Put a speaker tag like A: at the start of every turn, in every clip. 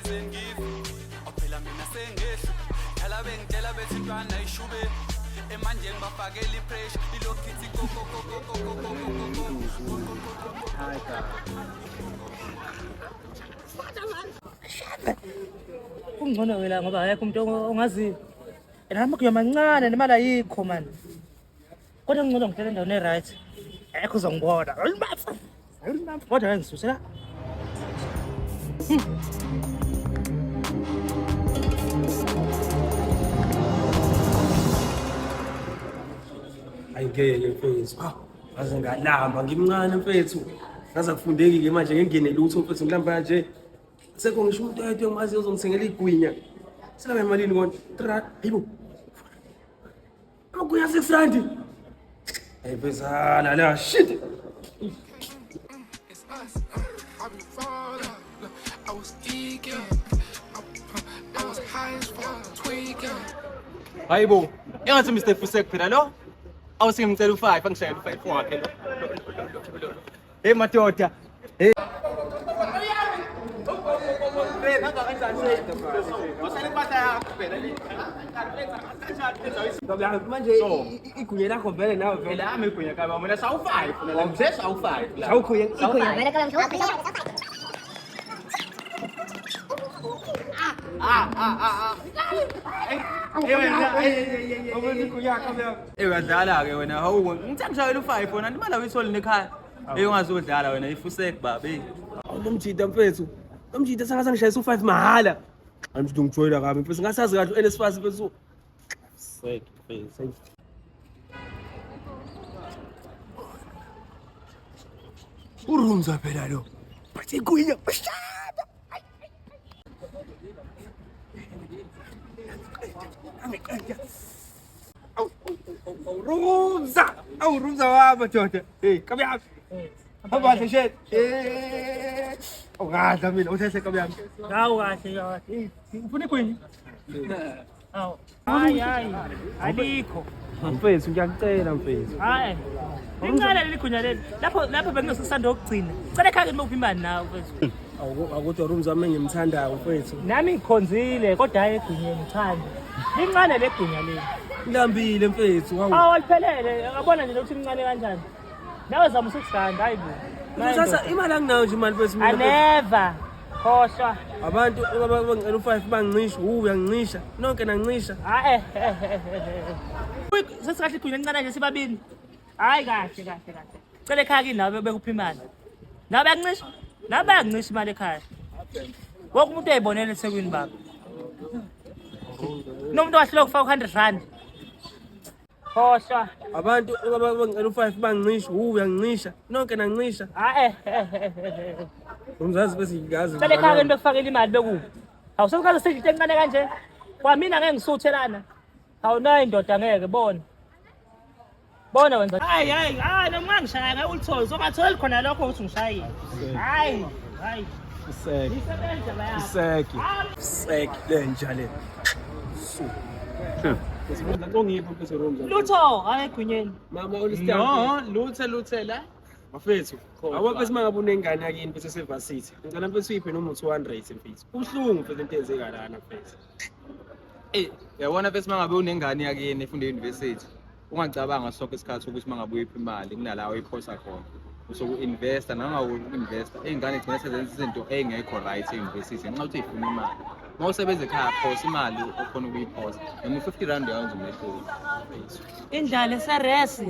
A: Poison give. Phela mina sengehlu. Dala bengitshela bethi intwana ishube. Emanje ngibafakela ipressure. Ilokhu ithi go go go go go go go go go go go go.
B: Kungcono ke la ngoba akekho umuntu ongaziyo. And amagunya mancane nemali ayikho mani. Kodwa ngcono ngihlele endaweni e-right. Ekho uzongibona. Kodwa ngeke ngisuse la.
C: Hayi ngeke mfethu. Ah, ngaze ngalamba ngimncane mfethu. Ngaze kufundeki ke manje ngengene lutho mfethu ngilamba nje. Sekho ngisho umuntu oyedwa engimaziyo ozongithengela igwinya. Silaba emalini konje? 3 hayibo. Amagwinya 6 rand. Hey mfethu la shit.
D: It's us. I be falling. I was geeking. I was high as fuck, tweaking.
E: Hayibo, engathi Mr Fusek phela lo. Awusinge ngicela u5 angishayele u5 wakhe lo. Hey madoda. Hey.
C: Manje igunya lakho vele nawe vele.
E: Lami igunya kaba mina sawu5 la ngize sawu5 la.
C: Awukho
E: Eh uyadlala ke wena hawu ngithe ngishayela u5 wena imali awuyitholi nekhaya. Eh ungazodlala wena ifusek baba hey.
C: Lo mjida mfethu. Lo mjida sengathi angishayisa u5 mahhala. Hayi mjida ungijwayela kabi mfethu ngasazi kahle uNSFAS mfethu. Sek mfethu. Urumza phela lo. Bathi igwinya. Bashada. Angiqeda. Awu awu Rumza. Awu Rumza wami madoda. Hey, kabi yami. Hamba kahle shet. Eh. Awukadla mina uthethe kabi yami.
B: Hawu kahle kahle. Ufuna igwinya? Hawu. Hayi hayi. Alikho.
C: Mfethu ngiyakucela mfethu.
B: Hayi. Lincane leli gunya leli. Lapho lapho benginosanda okugcina. Cela ekhaya kimi uphi imali nawe mfethu.
C: Awukodwa Rumza wami engimthandayo mfethu.
B: Nami ngikhonzile kodwa hayi egunyeni ngithanda. Lincane le gunya leli.
C: Ngilambile mfethu. Hawu.
B: Awu aliphelele. Yabona nje ukuthi lincane kanjani. Nawe zama u-6 rand hayi bo.
C: Uthatha imali anginayo nje imali mfethu
B: I
C: mina.
B: never. Khohlwa.
C: Abantu abangicela u5 bangincisha, uyangincisha. Nonke nangincisha.
B: Hayi. Sesikahle igunya encane nje sibabini. Hayi kahle kahle kahle. Cela ekhaya kini nawe bekuphi imali. Nawe bayancisha? Nawe bayancisha imali ekhaya. Wonke umuntu uyayibonela eThekwini baba. Nomuntu wahluleka ukufaka u-100 rand. Khohlwa.
C: Abantu abangicela u5 bangincisha, uyangincisha. Nonke nangincisha.
B: Hayi.
C: Umzazi bese ngigazi.
B: Cela ekhaya kini bekufakela imali bekuphi. Hawu sesikaze sidle into encane kanje. Kwamina ngeke ngisuthe lana. Hawu nayi indoda ngeke bona. Bona wenza. Hayi hayi hayi noma ungangishaya ngeke ulithole. Uzongatholi khona lokho ukuthi ngishayile. Hayi hayi.
C: Useke.
B: Ngisebenza bayaphi.
C: Useke. Useke lenja le. Su. Ngiphi mfethu Rumza?
B: Lutho hayi egunyeni.
C: Mama ulistar.
E: No, luthe luthe la.
C: Bafethu, abo mfethu mangabe unengane yakini mfethu esevasithi, ngicela mfethu uyiphe noma u-200 mfethu. Kubuhlungu mfethu into eyenzeka lana mfethu.
E: Eh uyabona mfethu mangabe unengane yakini efunda e-university ungacabanga sonke isikhathi ukuthi mangabe uyiphi imali kunala oyiphosa khona. Usuku-investa nangawu-investa iy'ngane gcina sezenza izinto ey'ngekho right e-university ngenxa yokuthi y'funa imali. Uma usebenza ekhaya phosa imali okhona ukuyiphosa noma u-50 rand uyawenza umehluko.
B: Indlala eseresi.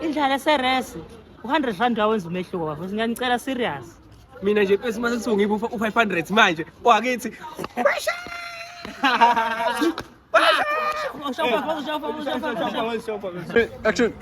B: Indlala eseresi. U-100 rand uyawenza umehluko bafethu. Ngiyanicela serious.
C: Mina nje mfethu mase kuthiwa ngiphe u-500 manje, wakithi.
E: Action.